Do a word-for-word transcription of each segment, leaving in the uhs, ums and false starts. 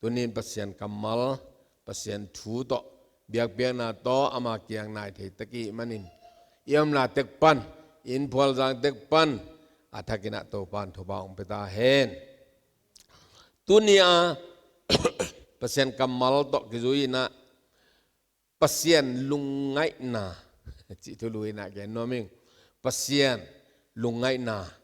Tunin Pasian kammal, Pasian thu tawh, biakpiakna tawh ama kiang nai thei tek i hih manin, i omna tek pan, i innphualzang tek pan a thakin ah Topa'n thupha hong pia ta hen. Tuni a Pasian kammal tawh kizui in ah Pasian lungngaihna cih thulu in ah gen nuam ing. Pasian lungngaihna.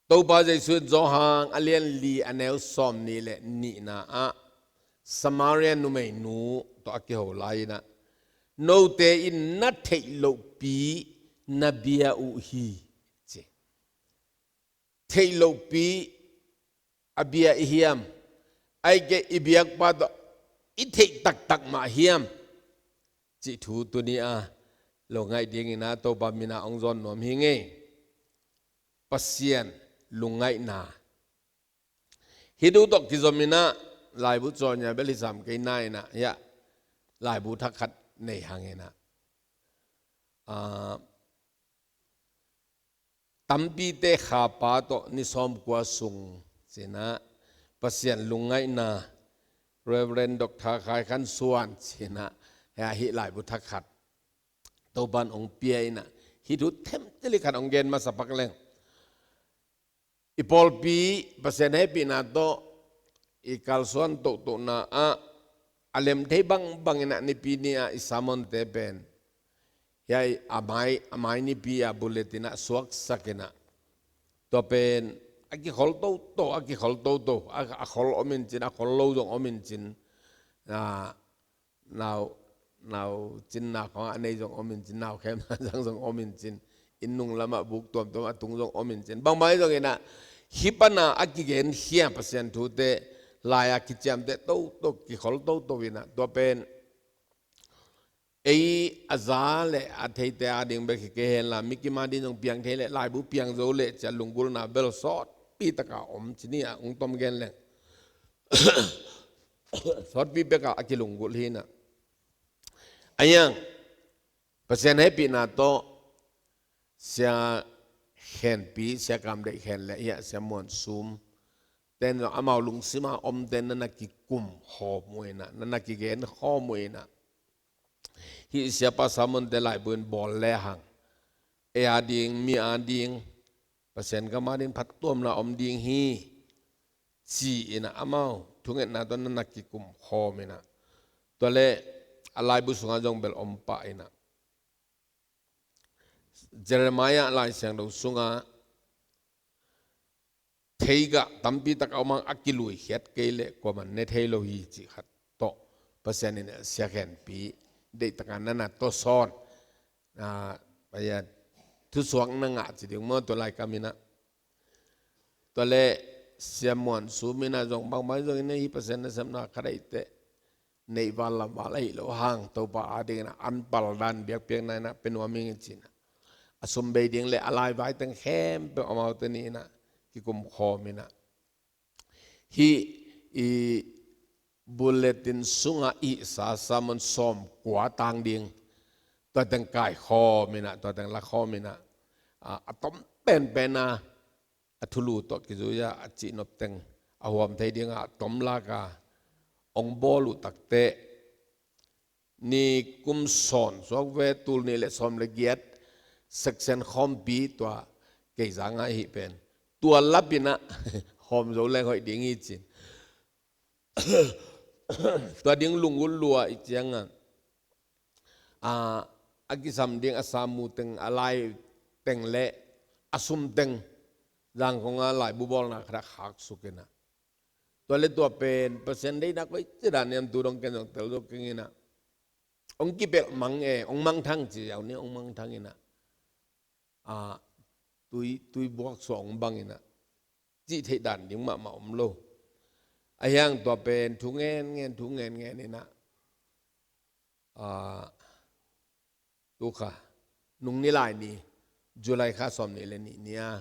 Topa Jesuh in Johan a lian li a neu sawmnih le nihna ah Samaria numeinu tawh a kiho lai in ah, note in na theih lohpi na bia uh hi, ci. Theih lohpi a bia i hiam? Ahih kei i biakpa tawh i theih taktak mah hiam? Cih thu tuni a lungngaih dingin ah Topa min ah hong zawn nuam hi ing ei. Pasian lungngaihna. Hih thu tawh kizom in ah laibu caw nia bel hi sam kei na in ah, hiah laibu thak khat nei hang in ah, ah, Tampite Khapa tawh ni sawmkua sung ci in ah Pasian lungngaihna, Reverend Doctor Khai Khan Suan ci in ah, hiah hih laibu thak khat Topa'n hong pia in ah, hih thu themcik khat hong gen masa pak leng. I pawlpi Pasian hehpihna tawh i kalsuan tohtohna ah a lem thei bangbang in ah Nipi ni ah i sermonte pen, hiah a mai, a mai Nipi a bulletin ah suaksak in ah, tua pen a kikhol toto, a kikhol toto, a, a khol om in cin, a khol lo zong om in cin, a, nau, nau cinna khawng a nei zong om in cin, nau khem zang zong om in cin, inn nung lamah buk tuamtuam a tung zong om in cin, bangbang hi zong in ah, hih pan a a kigenkhia Pasian thute, lai a kiciamteh toto, kikhol toto in ah, tua pen ei a za le a theite a ding bek hi kei hen la, mikim a ding zong piang thei leh, laibu piang zo leh ci a lunggulhna bel sawtpi tak a om ci ni a, hong tom gen leng. Sawtpi pek a a kilunggulh hi in ah. A hiang, Pasian hehpihna tawh Sia Khenpi, Sia Kam Deih Khen le hiah Sia Muan Sum ten zong amau lungsim a omte na na kikum khawm uh in ah, na na kigen khawm uh in ah, hih siapa sermonte laibu in bawl le hang, ei a ding, mi a ding, Pasian gam a ding phattuamna om ding hi, ci in ah amau thungetna tawh na na kikum khawm in ah, tua leh a laibu sungah zong bel om pah in ah, Jeremiah Lai Siangtho sungah, theigah tampi tak a om hang, a kiluikhiat kei leh kuamah ne thei lo hi, cih khat tawh Pasian in Sia Khenpi deih tak a na na tawsawn, a, a, thusuak na ngah ci ding maw, tua laikam in ah. Tua leh Sia Muan Sum in ah zong bangbang zong in ah, hih Pasian nasepna khat ahih teh neih val lam val ahi lo hang, Topa a dingin ah an pal dan biakpiakna in ah pia nuam ing ci in ah, a sum bei ding le a laivai teng khempeuh amaute ni in ah kikum khawm in ah, hih i bulletin sungah i sa sermon sawmkua tang ding, tua teng kai khawm in ah, tua teng la khawm in ah, a, a tom penpen a, a thulu tawh kizui a, a cihnop teng a huam thei ding a, a tom lak a hong bawl uh takteh, nikum sawn suak ve, tul nih le sawm le giat section khawmpi, tua kei zang a hih pen, tua lap in ah khawm zo leng hoih ding hi ci in. Tua ding lunggulh lua i ciang a, a, a kisam ding a sam mu teng, a lai teng le a sum teng, Zangkong a laibu bawlna khat ah khak suk in ah, tua le tua pen Pasian deihna koici dan hiam, tu dong ken zong tel zo keng in ah, hong kipelh mang e, hong mangthang ci ziau ni, hong mangthang in ah, a, tui, tui buak suah hong bang in ah, cih theih dan ding mahmah om lo. A hiang tua pen thu ngen ngen, thu ngen ngen in ah, a, tu kha, nung ni lai ni, July kha sawmnih le nih ni a,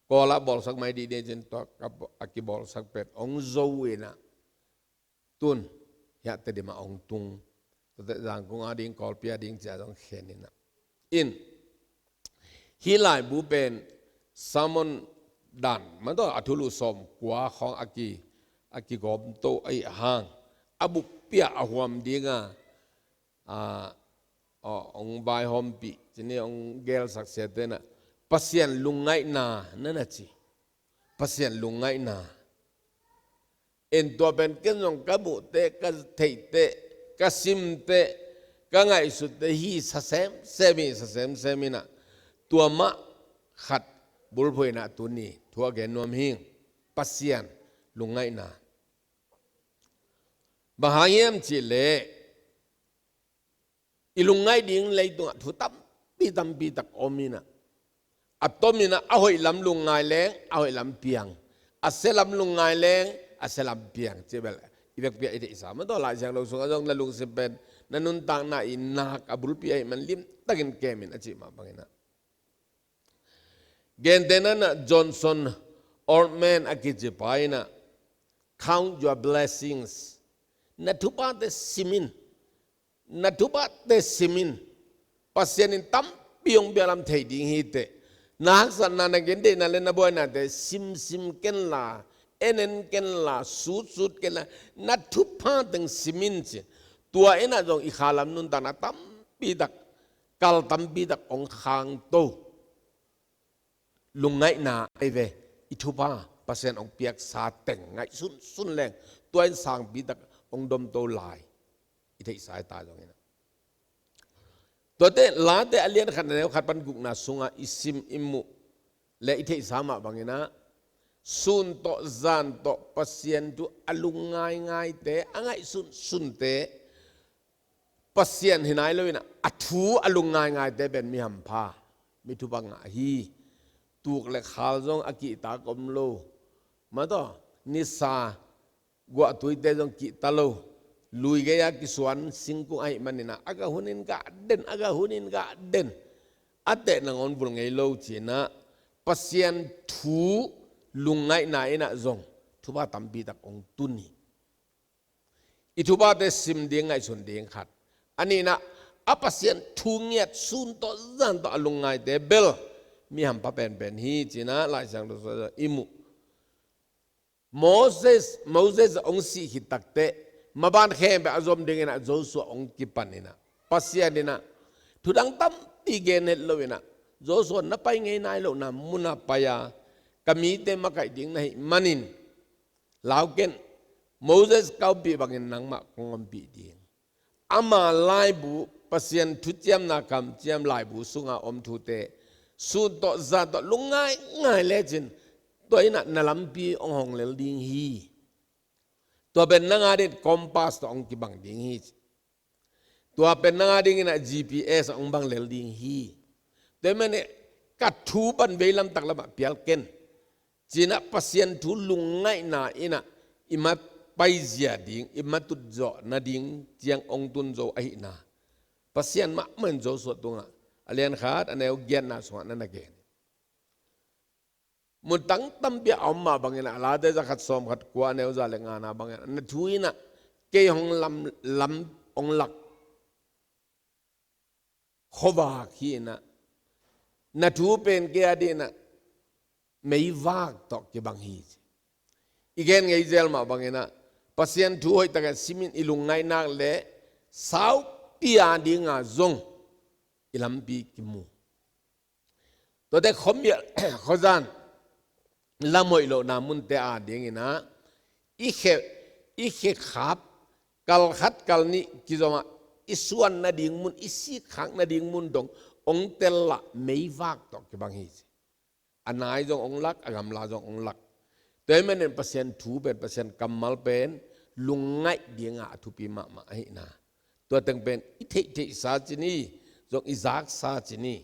Kawl ah bawlsak mai dih dih cin, tua ka, a kibawlsak pet hong zo in ah, tun hiah Tedim ah hong tung. Tuate Zangkong a ding, Kawlpi a ding ci a zong khen in ah. In, hih laibu pen sermon dan, mah tawh a thulu sawm kua khawng a ki, a kigawm to ahih hang, a buppi ah a huam dinga, a, a, hong vaihawmpih, cih ni hong gelsak siate in ah, Pasian lungngaihna na na ci. Pasian lungngaihna. En tua pen ken zong ka muhte, ka theihte, ka simte, ka ngaihsutte hisa semsem, hisa semsem in ah, tua mah khat bulphuh in ah tuni thu a gen nuam hing. Pasian lungngaihna. Bang hang hiam cih leh, i lungngaih ding leitungah thu tampi, tampi tak om in ah, a tom in ah, a hoih lam lungngai leng, a hoih lam piang, a sia lam lungngai leng, a sia lam piang. Cih bel i vekpi ah i theihsa mah tawh, Lai Siangtho sungah zong na lungsim pen na nuntakna i nak a bulpi ahih man limtakin kem in a cih mah bang in ah, gentehna in ah Johnson Oldman a kici pa in ah, "Count your blessings." Na thuphate sim in. Na thuphate sim in. Pasian in tampi hong pia lam thei ding hi teh. Na haksatna, na gentheihna le na buainate simsim kenla, en en kenla, sutsut kenla, na thupha teng sim in ci. Tua in ah zong i khalam nuntakna tampi tak, kal tampi tak hong khangto. Lungngaihna ahi ve. I thupha, Pasian hong piaksa teng ngaihsunsun leng, tua in sangpi tak hong domto lai. I theihsa hi ta zong in ah, tuate Late a lian khat, a neu khat pan gukna sungah i sim i muh le i theihsa mah bang in ah, sun tawh zan tawh Pasian thu a lungngaingaite, a ngaihsunsunte, Pasian hi nai lo in ah, a thu a lungngaingaite pen mi hampha, mi thupha ngah hi. Tuk le khal zong a kihtak om lo. Mah tawh, nisa, guahtuite zong kihta lo. Lui gei-a kisuan singkung ahih man in ah, a gah hun in gah den, a gah hun in gah den. A teh nangawn vul ngei lo ci in ah, Pasian thu lungngaihna in ah zong thupha tampi tak hong tun hi. I thuphate sim ding, ngaihsun ding khat. A nihna, a Pasian thu ngiat, sun tawh zan tawh a lungngaite bel mi hampha penpen hi ci in ah Lai Siangtho sungah i muh. Moses, Moses hong sih khit takteh, maban khempeuh a zom ding in ah Joshua hong kipan in ah, Pasian in ah, thu dang tampi gen het lo in ah, Joshua, na pai ngei nai lohna mun ah pai-a, ka mite makaih ding na hih manin, lau ken, Moses ka ompih bangin nangmah kong ompih ding. Ama laibu, Pasian thuciamna kamciam laibu sunga om thute, sun tawh zan tawh lungngaingai lecin, tua in ah na lampi hong hong lel ding hi. Tua pen nang adingin compass tawh hong kibang ding hi. Tua pen nang adingin ah G P S hong bang lel ding hi. Tua ahih manin, ka thu pan veilam taklamah pial ken ci in ah, Pasian thu lungngaihna in ah i ma paizia ding, i ma tutzawh nading ciang hong tun zo ahihna, Pasian mahmah in Joshua tungah a lian khat, a neu giatna sungah na na gen. Mun tang tampi a om mah bangin ah, Late za khat sawm khat kua, a neu za le ngana bangin ah, na thu in ah kei hong lam, lam hong lak khuavak hi in ah, na thu pen kei adingin ah meivak tawh kibang hi ci. I gen ngei zel mah bangin ah, Pasian thu hoih takin simin i lungngaih nak leh, saupi adinga zong i lampi kimu. Tuate khuamial, khuazan, lam hoih lohna munte adingin ah, i khe, i khe khap, kal khat kal nih kizomah, i suan nading mun, i sikkhak nading mun dong hong tel lah, meivak tawh kibang hi ci. A nai zong hong lak, a gamla zong hong lak. Tua ahih manin Pasian thu pen, Pasian kammal pen lungngaih dinga a thupi mahmah ahihna, tua teng pen i theihtheihsa ci ni, zong i zaksa ci ni.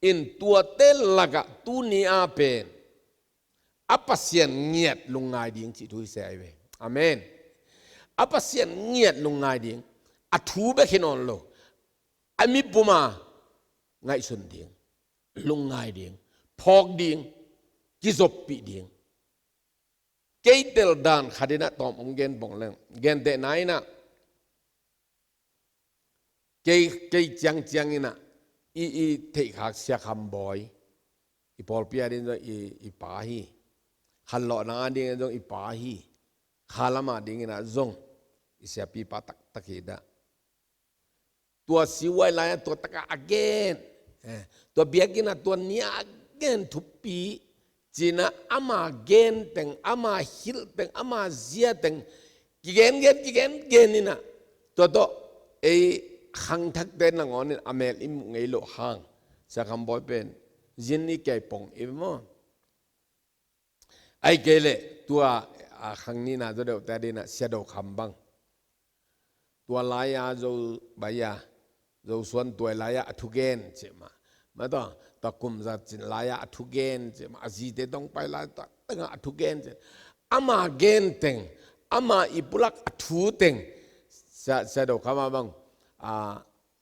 In tuate lakah tuni-a pen a Pasian ngiat lungngai ding cih thu hi se ahi ve. Amen. A Pasian ngiat lungngai ding, a thu bek hi nawn lo, a mipuma ngaihsun ding, lungngai ding, phawk ding, kizoppih ding. Kei tel dan khat in ah tawm hong gen pong leng, gentehna in ah, kei, kei ciangciang in ah, i, i theihkhak Sia Kham Bawi, I pawlpi ading zong i, i pa hi. Khanlawhna ading zong i pa hi. Khalam ading inah zong i siapipa taktak hi dah. Tua siuai lai-ah tua takah a gen, eh, tua biakinn ah tua ni-a a gen thupi, ci-inah ama gen teng, ama hilh teng, ama zia teng kigen gen, kigen gen inah, tua tawh ei khangthakte nangawn in a mel i muh ngei loh hang, Sia Kham Bawi pen zin i kei pong i maw. Ahih kei leh tua, a, khang nihna Zo deuhte ading inah Sia Do Kham bang, tua lai-a Zo bai-a, Zo suan tuai lai-a a thugen cih mah, mah tawh, tua kum za cin lai-a a thugen cih mah, a zite tawh pai lai-a tua tengah a thugen cih, ama gen teng, ama i pulak a thu teng, Sia, Sia Do Kham a bang, a,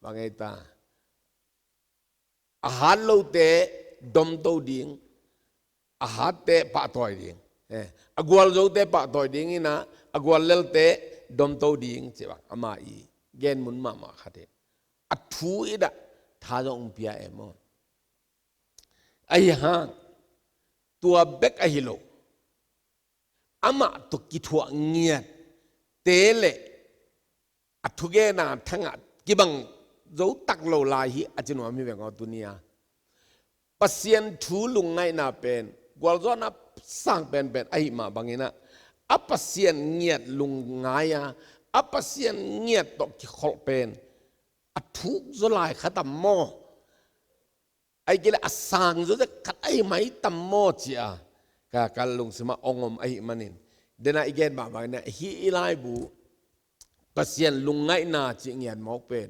bang ei ta, a hat lote domto ding, a hatte pahtawi ding, eh, a gualzote pahtawi ding inah, a guallelte domto ding, ci bang ama i gen mun mahmah khat hi. A thu i dah tha zong pia e maw. Ahi hang, tua bek ahi lo, amah tawh kithuah ngiatte le a thugenna thangah kibang zo tak lo lai hi, a ci nuam hi veng aw tuni-a. Pasian thu lungngaihna pen gualzawhna sang penpen ahih mah bang inah, a Pasian ngiat lungngai-a, a Pasian ngiat tawh kikholh pen a thuk zaw lai kha tam maw? Ahih kei leh a sang zawzek khat ahi mai tam maw ci-a ka, ka lungsimah hong om ahih manin, denah i gen mahmah inah, hih i laibu Pasian lungngaihna cih ngiat mawk pen,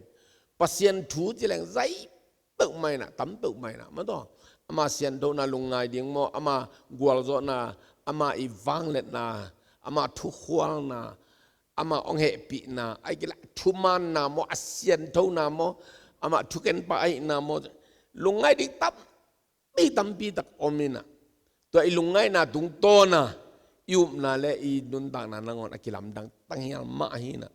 Pasian thu ci leng zai peuhmah inah, tam peuhmah inah, mah tawh, ama sianthona lungngai ding maw, ama gualzawhna, ama i vangliatna, ama thukhualna, ama hong hehpihna, ahih kei leh thumaanna maw, a sianthona maw, ama thukenpa ahihna maw, lungngai ding tampi, tampi tak om inah, tua i lungngaihna tungtawna i upna le i nuntakna nangawn a kilamdang tanghial mah ahi inah,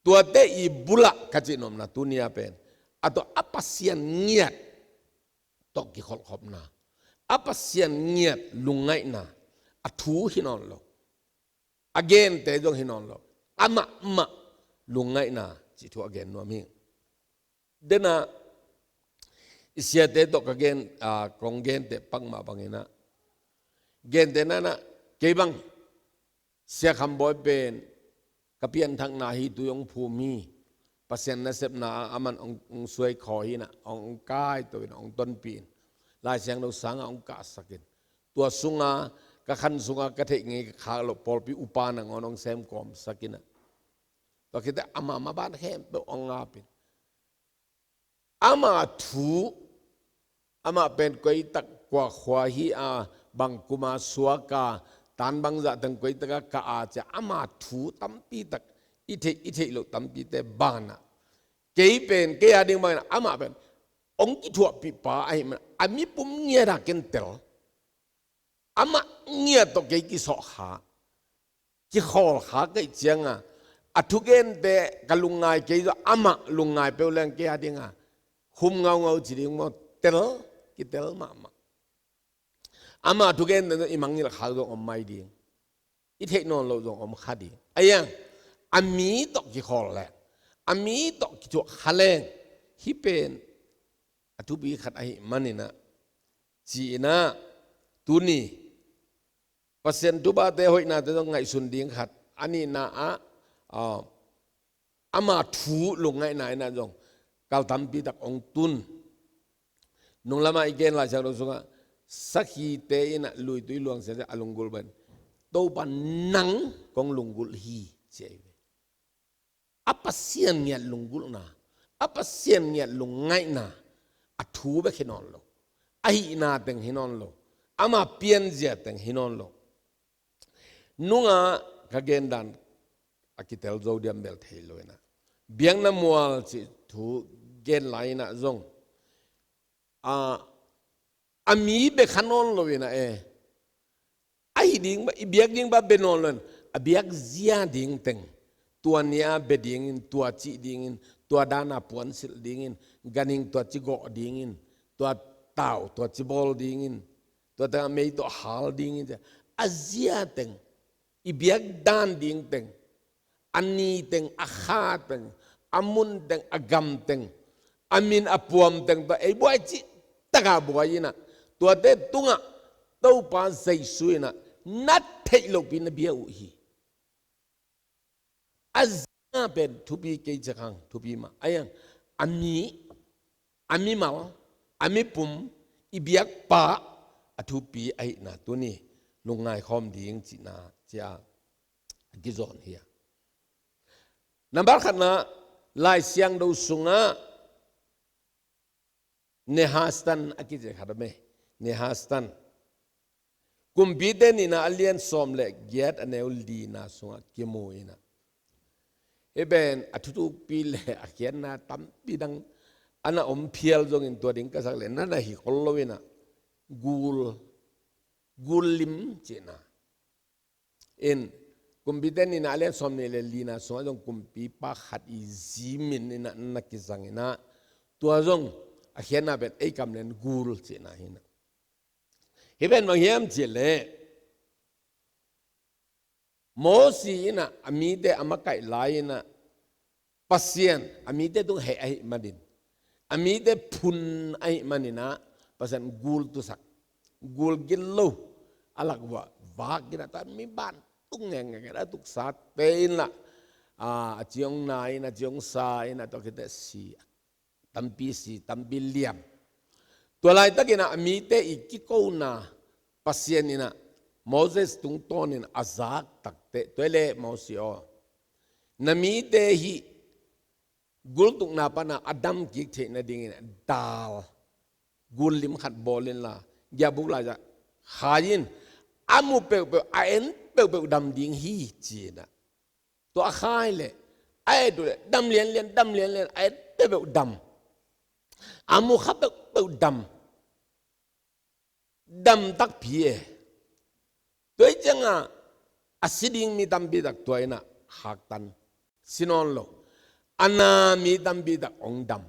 tuate i bulah ka cih nopna tuni-a pen, a tawh a Pasian ngiat tawh kikholhkhopna, a Pasian ngiat lungngaihna, a thu hi nawn lo, a gente zong hi nawn lo, amah mah lungngaihna cih thu a gen nuam hi. Denah i siate tawh ka gen, a, kong gente pak mah bang inah, gente nanah, kei bang Sia Kham Bawi pen ka pianthakna hi, tui hong phum hi, Pasian nasepna ah aman hong, hong suai khaw hi inah, hong, hong kaito inah, hong tonpih in, Lai Siangtho sangah hong kahsak in, tua sungah, ka khan sungah ka theih ngei ka khak loh pawlpi upa nangawn hong sem kawmsak inah, tua khit teh ama maban khempeuh hong ngap in, ama thu, amah pen koi tak, kua khua hi a, bang kuma suak a, tan bangzah teng koi tak a kah a, ci-a ama thu tampi tak, i theih, i theih loh tampite banah, kei pen, kei ading bang inah, amah pen hong kithuahpihpa ahih manin, a mipum ngiat a ken tel, amah ngiat tawh kei kisawh kha, kikhawl kha ka hih ciangah, a thugente ka lungngai kei zong amah lungngai peuh leng kei adingah hum ngaungau ci ding maw, tel, kitel mahmah. Amah thugente zong i mangngilh khak zong om mai ding, i theih nawn loh zong om kha ding. Ahi hang, a mi tawh kikhawl leng, a mi tawh kithuah kha leng, hih pen a thupi khat ahih manin ah, ci-in ah, tuni Pasian thupate hoihnate zong ngaihsun ding khat. A nihna ah, ah, ama thu lungngaihna in ah zong kal tampi tak hong tun. Nung lamah i gen Lai Siangtho sungah, sakhite in ah luitui luang sia sia a lunggulh bang, Topa nang kong lunggulh hi, ci ahi ve. A Pasian ngiat lunggulhna, a Pasian ngiat lungngaihna, a thu bek hi nawn lo, a hihna teng hi nawn lo, ama pianzia teng hi nawn lo. Nungah ka gen dan a kitel zo diam bel thei lo in ah, biakna mual cih thu gen lai in ah zong, a, a mi bek kha nawn lo in ah e, a hih ding bang, i biak ding bang bia nawn lo in, a biakzia ding teng, tua ni-a bia dingin, tua cih dingin, tua dan a puansilh dingin, ganhing tua ci gawh dingin, tua tau tua ci bawl dingin, tua tengah mei tawh hal dingin, a zia teng, i biak dan ding teng, a ni teng, a kha teng, a mun teng, a gam teng, a min a puam teng tawh ei buai cih takah buai inah, tuate tungah Topa Jesu inah na theih lohpi na bia uh hi. A zia pen thupi kei ciang thupi mah a, a mi, a mimal, a mipum, i biakpa a thupi ahihna tuni lungngai khawm ding cihna cia a kizawn hi a. Nambat khatna, Lai Siangtho sungah Nehastan a kici khat om e. Nehastan. Kumpite Nihna a lian sawm le giat a neu lina sungah kimu inah, hih pen a thutukpi le a khiatna tampi dang a na om phial zongin tua ding ka sak le na na hi khol lo inah, gul, gul lim cihna. In, Kumpite Nihna a lian sawm nih le lina sungah zong kumpipa khat i zi min inah na kizang inah, tua zong a khiatna pen ei kam lian gul cihna hi inah. Hih pen bang hiam cih leh, Mosi inah a mite a makaih lai inah, Pasian a mite tung heh ahih manin, a mite phun ahih maninah, Pasian gul tusak, gul gilo a lak uah vak inah, tua mi ban tuk ngengeng a tuksate inah, a, a ciong na inah, a ciong sa inah, tua khit teh si, tampi si, tampi liam. Tua laitakinah a mite i kikona Pasian inah Moses tungtawnin a zak takteh, tua hi leh Mosi aw, na mite hih gultukna pana a dam kik theih nadingin dal, gul lim khat bawl inla, giahbuk lai-ah khai in, a mu peuhpeuh, a en peuhpeuh dam ding hi ci inah. Tua a khai leh, a et uh leh dam lianlian, dam lianlian, a et peuhpeuh dam, a mu kha peuhpeuh dam, dam takpi e. Tua hi ciangah a si ding mi tampi tak tua inah khaktan, si nawn lo. A na mi tampi tak hong dam.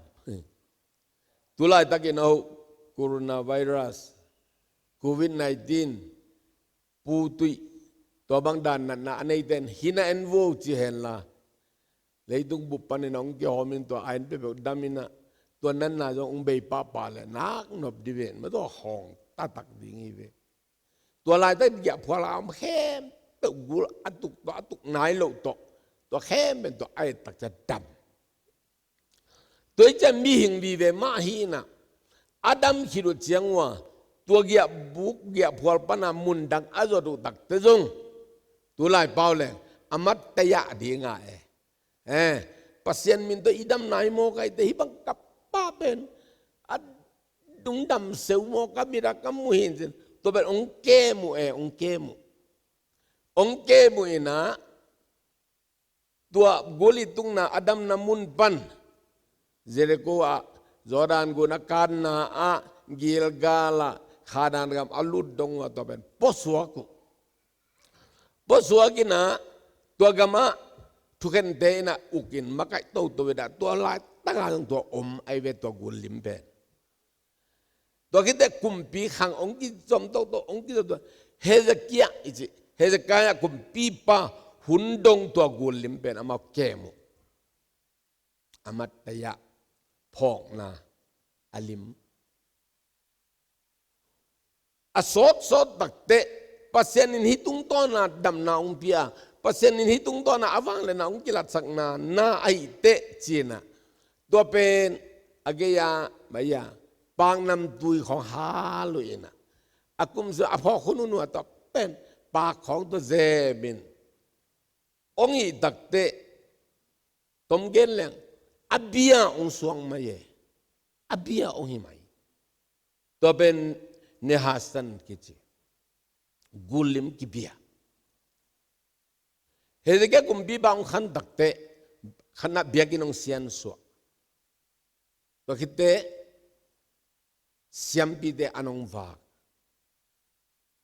Tu laitakin aw, coronavirus, covid nineteen, putuih, tua bang dan natna a neiten hi na en vo ci henla, leitung bup panin hong kihawmin tua a en peuhpeuh dam inah, tua natna zong hong bei pahpah leh nak nop dih ven, ma tua hawng taktak ding hi ve. Tua laitak giahphual a om khempeuh gul a tuk tawh, a tuk nai loh tawh, tua khempeuh tua a et tak ciang dam. Tua hi ciang mihing vive mah hi inah, a dam khit uh ciang uh a, tua giahbuk giahphual pana mundang a zot uh takteh zong, tu lai pau leng a mat tayah ding a e. Eh, Pasian min tawh i dam nai mawk a, i te hih bang ka pa pen a dung dam seu mawk a, mit a ka mu hi in cin, tua pen hong kem uh e, hong kem uh. Hong kem uh inah, tua gul i tukna a damna mun pan, Jericho ah, Jordan gun a kanna ah, Gilgal ah, Khanaan gam a lut dong uh a, tua pen puasuak uh. Puasuak inah, tua gamah thukhente inah uk in makaih toto inah, tua laitak a zong tua om ahi ve, tua gul lim pen. Tua khit teh kumpi khang hong kizom toto, hong kizom toto. Hezekiah i cih, Hezekiah kumpipa hun dong tua gul lim pen amau kem uh. A mat tayah, phawkna a lim. A sawtsawt takteh, Pasian in hih tungtawna damna hong pia, Pasian in hih tungtawna a vangliatna hong kilatsakna na ahih teh ci inah, tua pen a gei-a, mai-a, paknamtui khawng hal uh inah, a kumsuk a phawk hun hun uh a, tua pen pak khawng tua zemin hong hih takteh, tom gen leng, a bia hong suak mai e. A bia hong hi mai. Tua pen Nehastan kici, gul lim kibia. Hezekiah kumpipa hong khan takteh, khanna biakinn hong siansuah. Tua khit teh siampite an hong vak,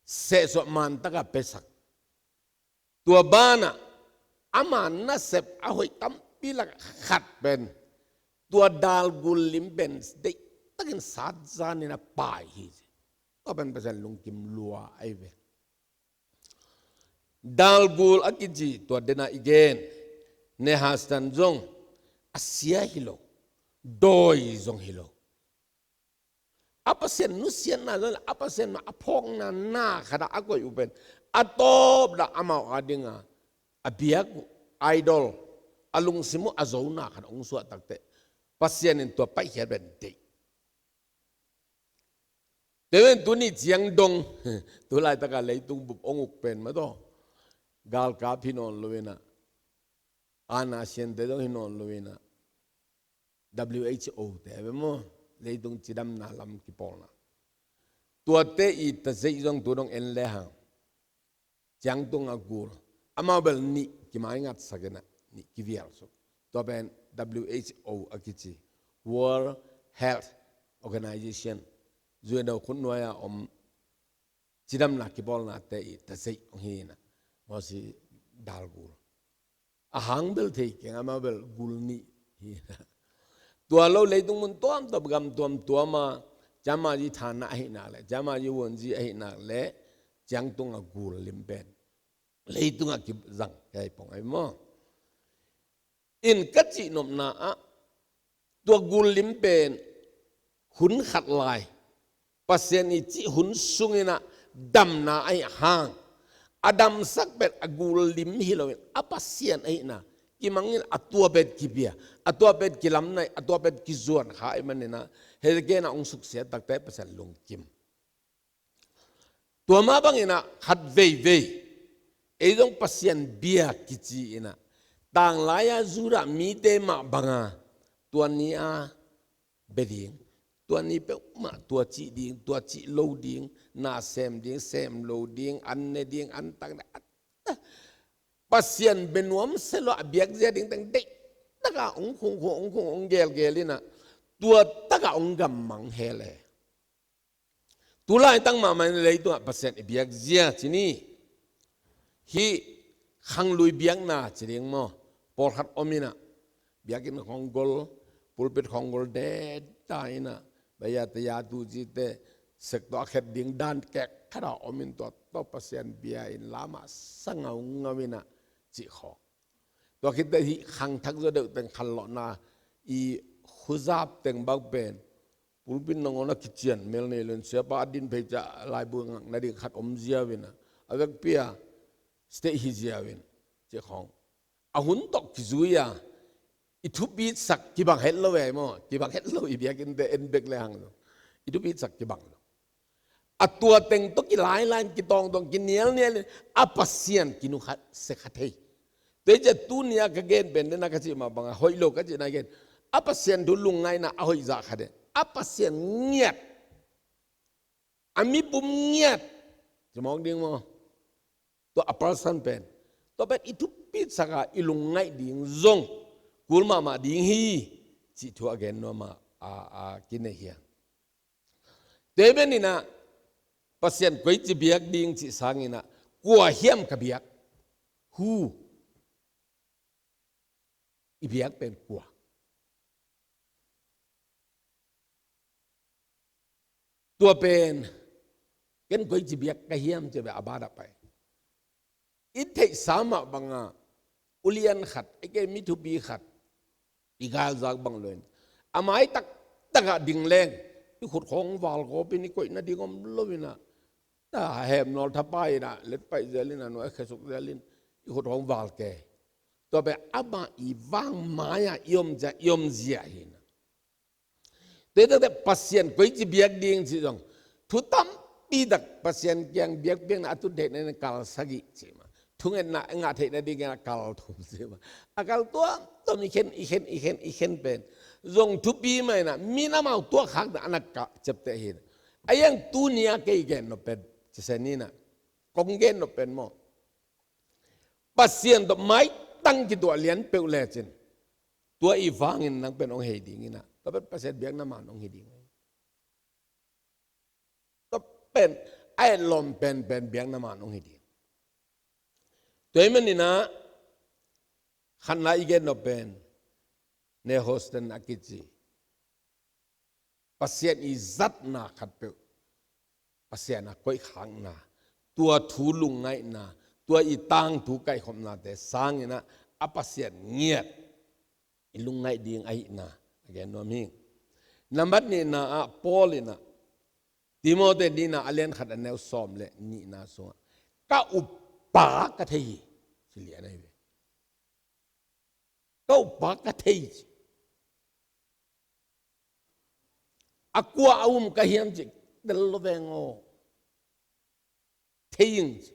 sehsuah man taka piasak. Tua banah ama nasep a hoih tampi lak khat pen, tua dal gul lim pen deih takin sat zanin a pai hi ci. Tua pen Pasian lungkim lua ahi ve. Dalgul a kici tua dena i gen. Nehas tan zong a sia hi lo, dawi zong hi lo. A Pasian nusiatna zong, a Pasian mah a phawkna na khat ah a koih uh pen a tawp dah amau a dinga a biak uh, idol, a lungsim uh a zona khat ah hong suah takteh Pasian in tua paihkhiat pen deih. Tua pen tuni ciang dong, tu laitaka leitung bup hong uk pen mah tawh, galkap hi nawn lo inah, ana siante zong hi nawn lo inah, W H O te a ve maw, leitung cidamna lam kipawlna, tuate i tazeih zong tu dong en lehang ciangtung a gul, amau bel nih kimaingatsak inah, nih kivial suk. Tua pen W H O a kici, World Health Organization, U N O khutnuai-a om cidamna kipawlnate i tazeih hong hi inah, mawsi dalgul. A hang bel thei keng, amau bel gul nih hi inah. Tua lo leitung mun tuamtuam, gam tuamtuama ciama zi thana ahi nak leh, ciama zi wuanzi ahi nak leh, ciangtunga gul lim pen leitungah kizang kei pong ahi maw? In ka cihnopna ah, tua gul lim pen hun khat lai Pasian i cih hun sunginah damna ahi hang, a damsak pen a gul lim hi loin a Pasian ahihna kimangin a tua pen kibia, a tua pen kilamnai, a tua pen kizuan kha ahi maninah, Hezekiah inah hong suksiat takte Pasian lungkim. Tua mah banginah khat veivei ei zong Pasian bia kici inah, tanglai-a Judah mite mah banga tua ni-a bia ding, tua ni peuhmah tua cih ding, tua cih lo ding, na sem ding, sem lo ding, an ne ding, an tak ding, Pasian bia nuam se lo a biakzia ding teng deih taka hong khungkhung, hong khung, hong gelgel inah, tua taka hong gammang hel e. Tu laitak mahmah in leitungah Pasian i biakzia ci ni. Hih khanglui biakna ci ding maw, pawlkhat om inah, biakinn khawng gol, pulpit khawng gol deta inah, baya taya tu cite sek tawh a khet ding dan kek khat a om in, tua tawh Pasian bia in lamah sa ngaungau inah cih khawng. Tua khitteh hih khangthak zaw deuh teng khanlawhna i khuzap teng bang pen pulpit nangawn a kician mel nei lo in, siapa a din phei ciah laibu ngak nading khat om ziau inah, a vekpi-a state hi ziau in, cih khawng. A hun tawh kizui-a i thupitsak kibang het lo e maw, kibang het lo i biakinnte en bek lehang lo, i thupitsak kibang lo. A tua teng tawh kilailai in, kitawngtawng, kinialnial in, a Pasian kinukha se kha thei. Tua hi ciah tuni-a ka gen pen dena ka cih mah banga hoih lo ka cihna gen, a Pasian thu lungngaihna a hoih zah khat e. A Pasian ngiat, a mipum ngiat ci mawk ding maw? Tua a person pen, tua pen i thupitsak a i lungngaih ding zong kul mahmah ding hi, cih thu a gen nuam a, a, a kinei hi a. Tua hi maninah Pasian koici biak ding cih sanginah, kua hiam ka biak? Who? I biak pen kua? Tua pen ken koici biak ka hiam ci-a beh a badah pai. I theihsa mah banga ulian khat, ei kei mi thupi khat i galzak bang lo in, a mai taktakah ding leng i khut khawng val kawpin i koih nading om lo inah, ta hemnawl thapai inah letpaih zel inah, nuai khesuk zel in i khut khawng val ke. Tua beh amah i vang mai-ah i om zia, i om zia hi inah. Tua hi takte Pasian koici biak ding cih zong, thu tampi tak Pasian kiang biakpiakna a tun theihna in kal sagih cih mah, thungetna a ngah theihna dingin a kal thum cih mah, a kal tuamtuam i khen, i khen, i khen, i khen pen zong thupi mah inah, min amau tuahkhakna a na kah ciapteh hi inah. A hiang tuni-a kei gen nop pen, cise ni inah, kong gen nop pen maw, Pasian tawh maitang kituah lian peuh lecin, tua i vangin nang pen hong hei ding inah, tua pen Pasian biakna man hong hi ding. Tua pen a etlawm penpen biakna man hong hi ding. Tua hi maninah khatna i gen nop pen, Nehos tan a kici Pasian i zatna khatpeuh, Pasian a koihkhakna, tua thu lungngaihna, tua i tangthu kaihkhopnate sanginah a Pasian ngiat i lungngaih ding ahihna a gen nuam hi. Nambat nihna ah Paul inah Timothy nihna a lian khat a neu sawm le nihna sungah ka uppa ka thei hi, ci lian ahi ve. Ka uppa ka thei ci. A kua a um ka hiam ci, tel lo veng aw. Thei ing ci.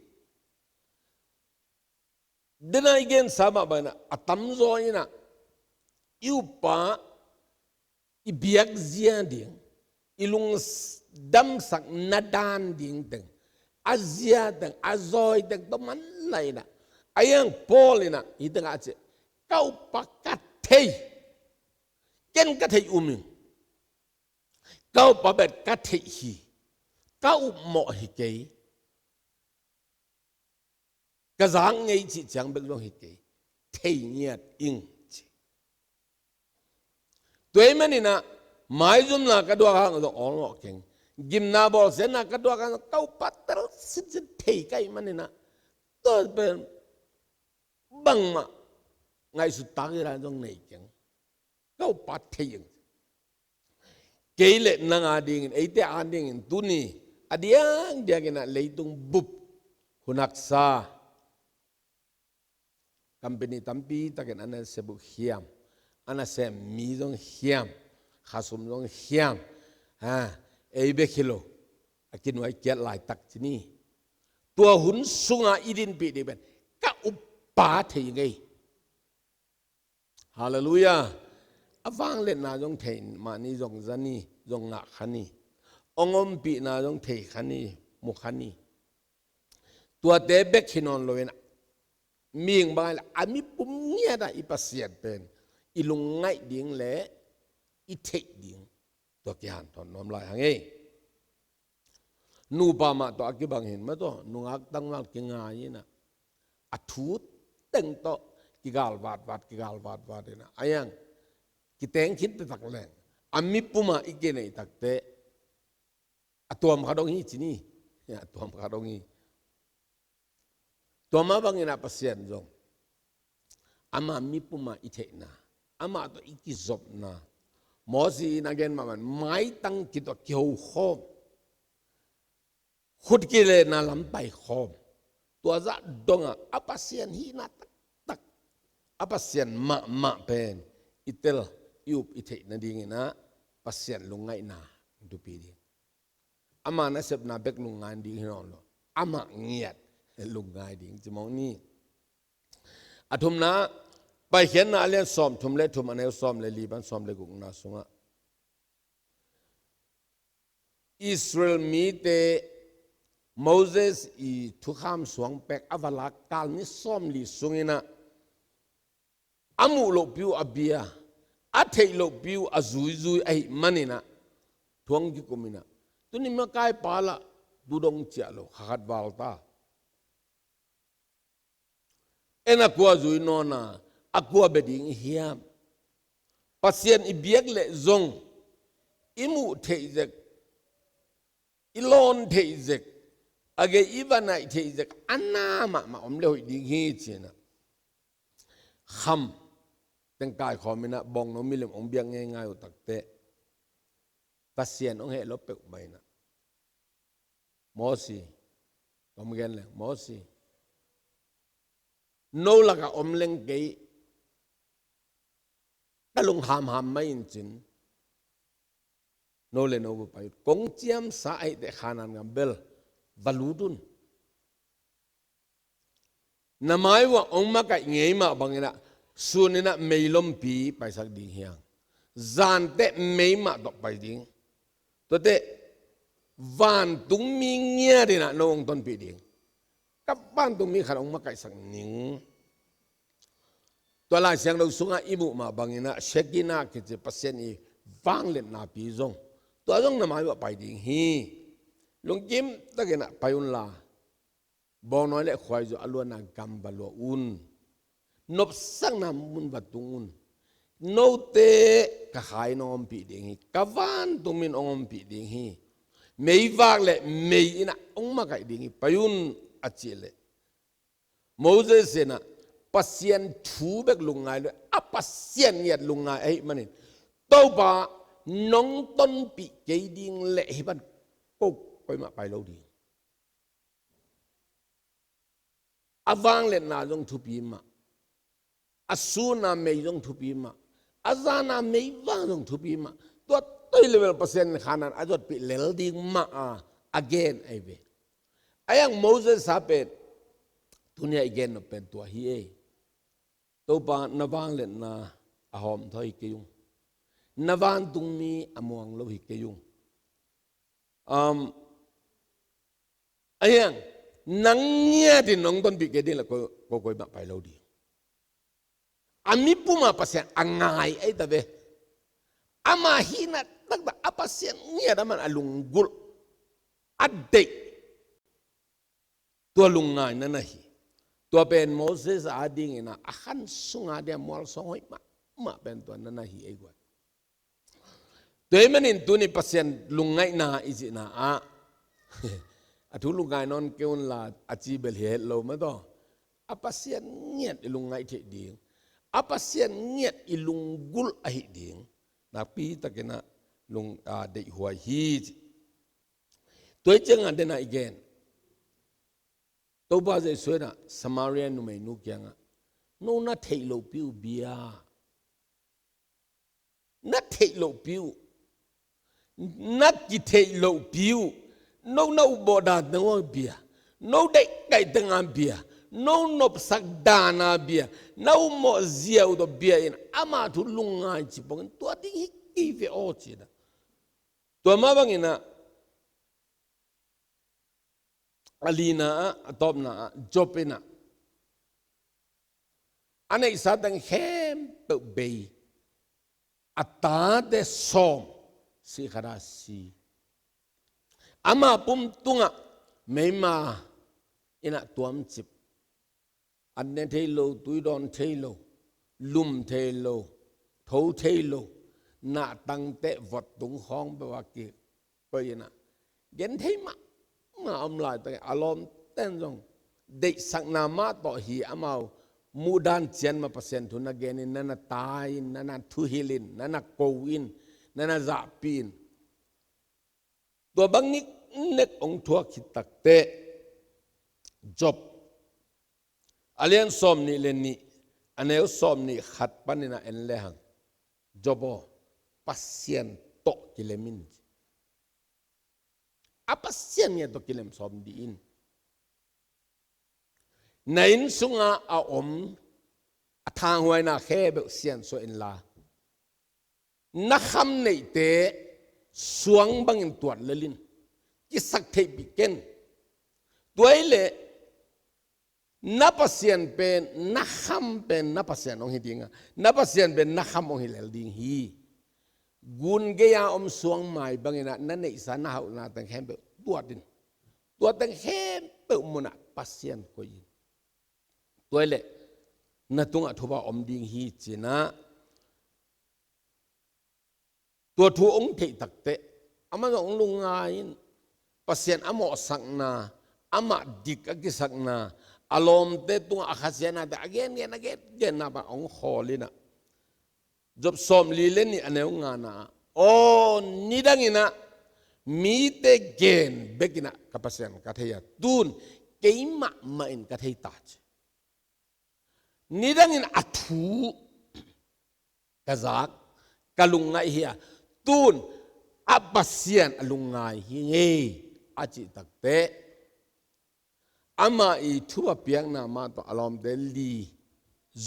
Dena i gensa mah banah a tamzaw inah i uppa i biakzia ding, i lungdamsak na dan ding teng, a zia teng, a zawi teng tawh manlah inah, a iang Paul inah hih tengah a ci, ka uppa ka thei, ken ka theih um ing. Ka uppa bek ka theih hi, ka upmawh hi kei. Ka zak ngei cih ciang bek zong hi kei, thei ngiat ing ci. Tua ahih maninah maizumna ka duak hang zong awlmawh keng, gimna bawlsiatna ka duak hang zong ka uppa tel sitsit thei ka hih maninah tua pen bangmah ngaihsut tak hi lai zong nei keng. Ka uppa thei ing. Kei le nang a dingin, eite a dingin tuni a diakdiakinah leitung bup hun haksa, company tampi takin a nasep uh hiam, a nasem mi zong hiam, khasum zong hiam, ha, ei bek hi lo, a kinuai kiat laitak ci ni. Tua hun sunga i dinpih ding pen ka uppa thei ngei. Halleluiah. A vangliatna zong thei mah ni, zong za ni, zong ngah kha ni. Hong ompihna zong thei kha ni, mu kha ni. Tuate bek hi nawn loin mihing bang a mi pum ngiatah i Pasian pen i lungngaih ding le i theih ding, tua kihanthawn nuam lai hang ei. Nupa mah tawh a kibang hin mah tawh nungak tangval kingai inah a thu teng tawh kigal vatvat, kigal vatvat inah a iang kiteng khin taktak leng a mi pumah i kineih takte a tuam khat hong hi ci ni. A tuam khat hong hi. Tua mah banginah Pasian zong ama mi pumah i theihna, amah tawh i kizopna, Mosi in a gen mahmah maitang khit tawh kihokhawm, khut kilehna lam paikhawm, tua zah dongah a Pasian hihna taktak, a Pasian mahmah pen i tel, i up, i theih nadinginah Pasian lungngaihna thupi ding. Ama nasepna bek lungngai ding hi nawn lo, amah ngiat lungngai ding ci mawk ni. A thumna, Paikhiatna a lian sawm thum le thum, a neu sawm le li pan sawm le gukna sungah Israel mite Moses i thukham suang pek a va lak kal ni sawm li sunginah a muh lohpi uh a bia, a theih lohpi uh a zuizui ahih maninah thu hong kikuminah, tuni makaipa lah tu dong ciah lo, kha khat val ta. En a kua zui nawna, a kua bia ding i hiam? Pasian i biak leh zong i muh theih zek, i lawn theih zek, a gei i va naih theih zek a na mahmah om le hoih ding hi cinah kham teng kaikhawm inah bawngno milim hong biak ngeingai uh takteh Pasian hong heh lo peuhmah inah Mosi, om gen leng Mosi, no lakah om leng kei ka lung hamham mai in cin, no le no va pai un. Kong ciamsa ahih teh Khanaan gam bel va lut un. Na mai uah hong makaih ngei mah banginah suninah meilompi paisak ding hiang. Zanteh mei mah tawh pai ding. Tuateh vantungmi ngiat inah no hong tonpih ding. Ka vantungmi khat hong makaihsak ning. Tua Lai Siangtho sungah i muh mah banginah Shekinah kici Pasian i vangliatnapi zong, tua zong na mai uah pai ding hi. Lungkim takinah pai unla, bawngnawi le khuaizu a luanna gam va lua un. Nopsakna mun va tung un. Note ka kha in hong ompih ding hi, ka vantungmi in hong ompih ding hi. Meivak le mei in ah hong makaih ding hi, pai un, a cih leh Moses in ah Pasian thu bek lungngai lo, a Pasian ngiat lungngai ahih manin, Topa, nong tonpih kei ding leh hih pan ko, koimah pai lo ding. A vangliatna zong thupi mah, a sun a mei zong thupi mah, a zan a meivak zong thupi mah. Tua toi level Pasian in Khanaan a zuatpih lel ding mah a, a gen ahi ve. A hiang Moses a pen tuni a i gen nop pen tua hi ei. Topa, na vangliatna a hawmthaw hi kei ung. Na vantungmi a muang lo hi kei ung. Um, a hiang, nang ngiat in nong tonpih kei ding leh ko, ko, koimah pai lo ding. A mi puma Pasian a ngai ahi ta ve. Ama hihna taktak a Pasian ngiat a man a lunggulh, a deih. Tua lungngai na na hi. Tua pen Moses a dingin ah a khan sunga dia mualsuang hoih mahmah pen tua na na hi ei guai. Tua ahih manin tuni Pasian lungngaihna i cihna ah, a thu lungngai nawn kei un la a ci bel hi het lo mah tawh. A Pasian ngiat i lungngaih theih ding, a Pasian ngiat i lunggulh ahih ding nakpi takin ah lung, a, deihhuai hi ci. Tua hi ciangah den ah i gen. Topa Jesuh in ah Samaria numeinu kiangah, no na theih lohpi uh bia, na theih lohpi uh, na kitheih lohpi uh, no na upmawh dan teng uh a bia, no deihkaih teng a bia, no nopsak dan a bia, na upmawh zia uh tawh bia in ama thu lungngai ci pongin tua ding hi kei ve aw ci-in ah. Tua mah bangin ah, a lina ah, a tawpna ah, Job in ah, a neihsa teng khempeuh bei, a tate sawm sih khat a si. Ama pum tungah meima in ah tuamcip. An ne thei lo, tui dawn thei lo, lum thei lo, tho thei lo, nahtang teh vot tung khawng peuh a kikoih in ah, gen thei mahmah a om laitak in a lawmten zong deihsakna mah tawh hi, amau muhdan ciat mah Pasian thu na gen in, na na tai in, na na thuhilh in, na na ko in, na na zahpih in. Tua bang niknek hong thuak khit takteh, Job a lian sawmnih le nih, a neu sawmnih khat panin ah en lehang, Job aw, Pasian tawh kilem in. A Pasian ngiat tawh kilem sawm dih in. Na inn sunga a om a thanghuaina khempeuh siansuah inla, na kham neihte suang bangin tuat lel in, kisak theihpih ken. Tua hi leh na Pasian pen, na kham pen na Pasian hong hi ding a, na Pasian pen na kham hong hi lel ding hi. Gun gei-a om suangmai bangin ah na neihsa, na hauhna teng khempeuh tuat in. Tua teng khempeuh munah Pasian koih in. Tua hi leh na tungah thupha om ding hi ci-in ah, tua thu hong theih takteh, amah zong hong lungngai in, Pasian a mawhsakna, amah dik a kisakna, a lawmte tungah a khasiatnate a gengen, a gengenna pan hong khawl in ah, Job sawmli le nih, a neu ngana ah, aw, nidangin ah mite gen bekin ah ka Pasian ka thei a, tun kei mahmah in ka thei ta ci. Nidangin a thu ka zak, ka lungngaih hi a, tun a Pasian a lungngai hi ngei a cih takteh, ama i thupha piakna mah tawh a lawmte li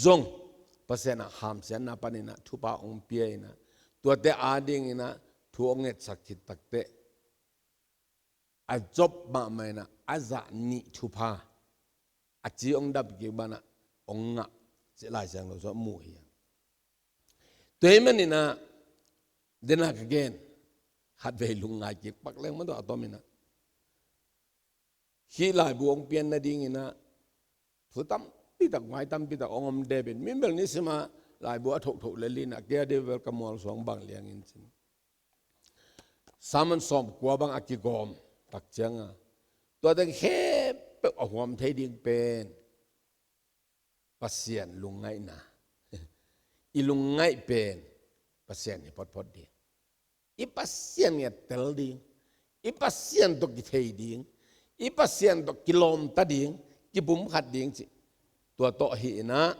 zong Pasian ah hamsiatna panin ah thupha hong pia in ah, tuate adingin ah thu hong ngetsak khit takteh, a Job mahmah in ah a zah nih thupha, a ci hong dap kik banah hong ngah cih Lai Siangtho sungah mu hi. Tua ahih manin ah, den a ka gen, khatvei lungngai kik pak leng mah tawh a tom in ah, hih laibu hong pian nadingin ah thu tampi tak, ngai tampi tak hong om dep in, mi bel nisim a laibu a thotho le lina kia de vel ka mual suang bang liangin cin. Saman sawm kua bang a kigawm tak cianga tua teng khempeuh a huam thei ding pen Pasian lungngaihna. I lungngaih pen Pasian hi photphot ding. I Pasian ngiat tel ding. I Pasian tawh kithei ding. I Pasian tawh kilawmta ding. Kipumkhat ding cih. Tua tawh hi inah.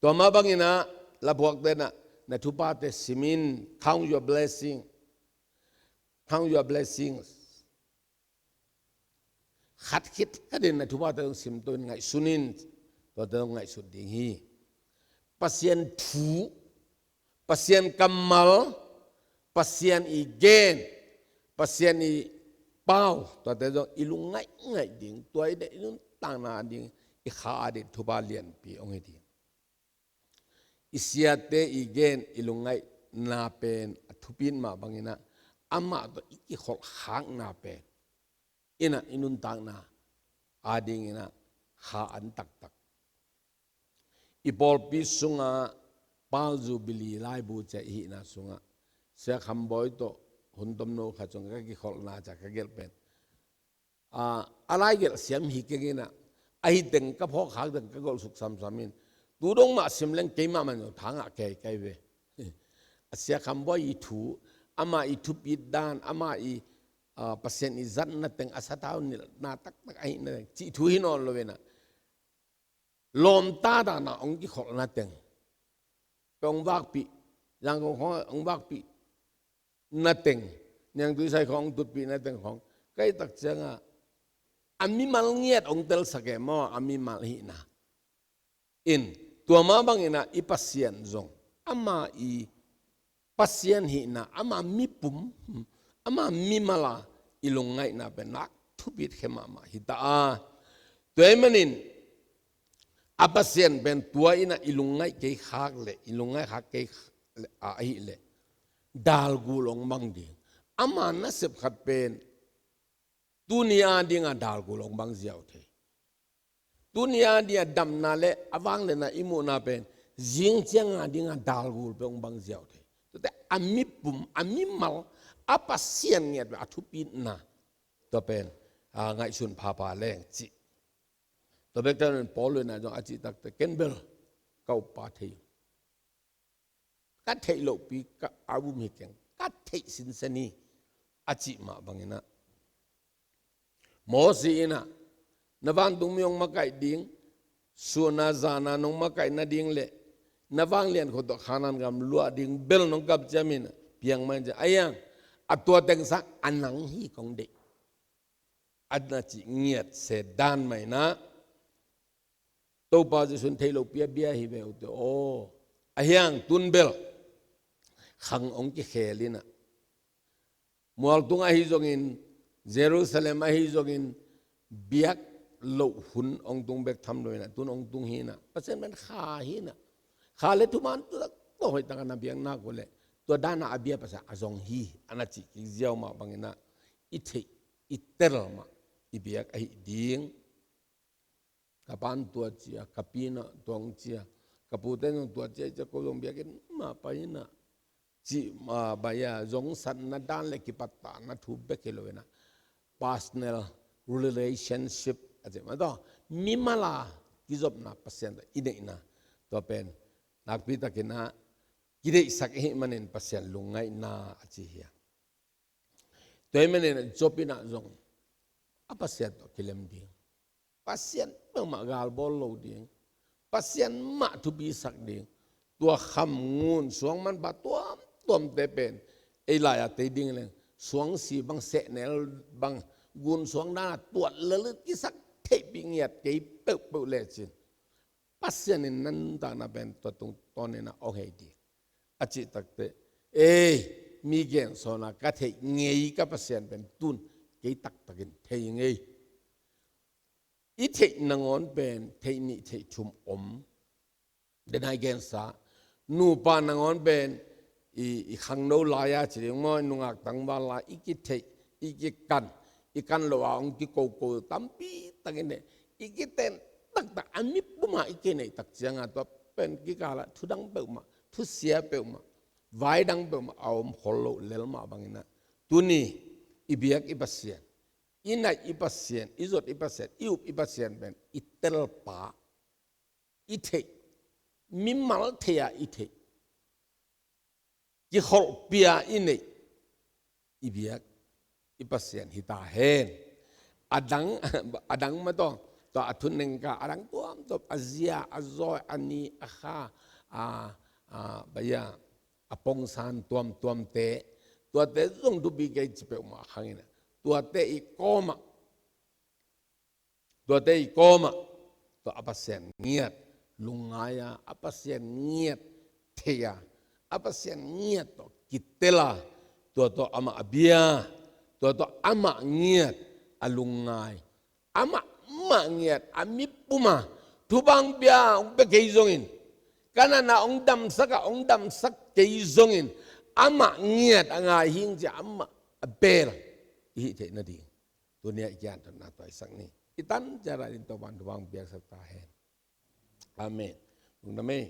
Tua mah bang inah. Labuakte inah. Na thupate simin. Count your blessing. Count your blessings. Khat khit khatin na thupate zong simto in ngaihsun in, tuate zong ngaihsut ding hi. Pasian thu, Pasian kammal, Pasian i gen, Pasian i pau, tuate zong i lungngaih ngaih ding, tua i deih i nuntakna ding, i kha a ding thupha lianpi hong hi ding. I siate i gen i lungngaihna pen a thupit mah bang inah amah tawh i kikholh khakna pen inah i nuntakna a ding inah kha an taktak. I pawlpi sungah Pal Jubilee laibu cia i hihna sungah Sia Kham Bawi tawh hun tomno khat sungah ka kikholhna cia ka gelh pen a, a laigelh siam hi keng inah, ahi teng ka phawk khak teng ka golh suk samsam in, tu dong mah sim leng keimah man zong thangah kei kai ve. A Sia Kham Bawi i thu, amah i thupit dan, amah i, a, Pasian i zatna teng, a sathau nilhna taktak ahihna teng cih thu hi nawn lo inah. Lawmta dana hong kikholhna teng. Pia hong vakpih, Yangon khawng hong vakpih na teng, Niangtui sai khawng hong tutpih na teng khawng. Ka hih tak ciangah a mimal ngiat hong telsak e maw, a mimal hihna. In, tua mah bang inah i Pasian zong. Ama i Pasian hihna, ama mipum, ama mimala i lungngaihna pen nak thupit khe mahmah hi ta a. Tua ahih manin, a Pasian pen tua inah i lungngaih kei khak leh, i lungngaih khak kei leh, a, ahih leh. Dalgul hong bang ding. Ama nasep khat pen, tuni a dinga dalgul hong bang ziau thei. Tuni a dinga damna le a vangliatna i muhna pen, zing cianga dinga dalgul pen hong bang ziau thei. Tuate a mipum, a mimal, a Pasian ngiat pen a thupitna. Tua pen, a, ngaihsun phapha leng cih. Tua bek ta pen Paul inah zong a cih takte ken bel ka uppa thei. Ka theih lohpi ka a um hi keng, ka theih sinsen hi, a cih mah bang inah. Moses inah, na vantung mi hong makaih ding, sun a zan a nong makaih nading le, na vanglian khut tawh Kanaan gam luah ding bel nong kap ciam inah, piang mah in ciah. Ahi hang, a tua teng sang a nang hi kong deih. A na cih ngiat se dan mah inah. Topa Jesuh in theih lohpi a bia hi ve ute aw. Ahi hang tun bel khang hong kikhel inah. Mualtung ahi zongin, Jerusalem ahi zongin, biak loh hun hong tung bek tham lo inah, tun hong tung hi inah. Pasian pen kha hi inah. Kha le thuman tu tak tawh hoih tak a na biak nak uh leh. Tua dan a a bia Pasian a zong hi, a na cih kik ziau mah bang inah. I theih, i tel mah, i biak ahi ding. Ka pa'n tua ci a, ka pi'n tua hong ci a, ka pute zong tua ci a, cia ko zong biakinn mah pai inah. Cih mah bang a, zongsatna dan le kipattahna thu bek hi lo inah. Personal relationship a cih mah tawh. Mimala kizopna Pasian tawh i neihna. Tua pen, nakpi tak inah, kideihsak i hih manin Pasian lungngaihna a ci hi a. Tua ahih manin Job inah zong a Pasian tawh kilem ding. Pasian peuhmah galbawl lo ding. Pasian mah thupisak ding. Tua kham ngun suang manpha tuamtuamte pen ei lai-a tei ding leng suangsi bang sehnel bang gun suang dana tuat lalit kisak theihpih ngiat kei peuhpeuh lecin Pasian in na nuntakna pen tua tungtawn inah hong hei ding. A cih takte, ei, mi gensawnna ka theih ngei ka Pasian pen tun kei taktakin thei ngei. I theih nangawn pen theih nih theih thum om. Denai gensa, nupa nangawn pen i, i khangno lai-a ci ding maw, i nungak tangval lai, i kitheih, i kikan, i kan lo a hong kikoko tampi takin ne, i kiten taktak a mipuma i kineih tak cianga tua pen kikalah thudang peuhmah, thusia peuhmah, vaidang peuhmah a om khol lo lel mah bangin ah, tuni i biak i Pasian, i naih i Pasian, i zot i Pasian, i up i Pasian pen i telpa, i theih, mimal thei-a i theih, kikholhpia i neih i biak i Pasian hi ta hen. A dang, a dang mah tawh, tua a thunengka a dang tuamtuam, a zia, a zawi, a ni, a kha, a, a, baya, a pongsan tuamtuamte, tuate zong thupi kei ci peuhmah khangin ah, tuate i kawmah, tuate i kawmah, tua a Pasian ngiat lungngai-a, a Pasian ngiat thei-a, a Pasian ngiat tawh kitel a, tua tawh amah a bia, tua tawh amah ngiat a lungngai, amah mah ngiat a mipuma thupha hong pia, hong pia kei zongin, ka natna hong damsak a, hong damsak kei zongin, amah ngiat a ngai hing ci-a amah a bel i hih theih nading, tuni-a i kianthotna tuaisak ni. I tan ciat a ding Topa'n thupha hong piaksak ta hen. Amen. Lungdam ei.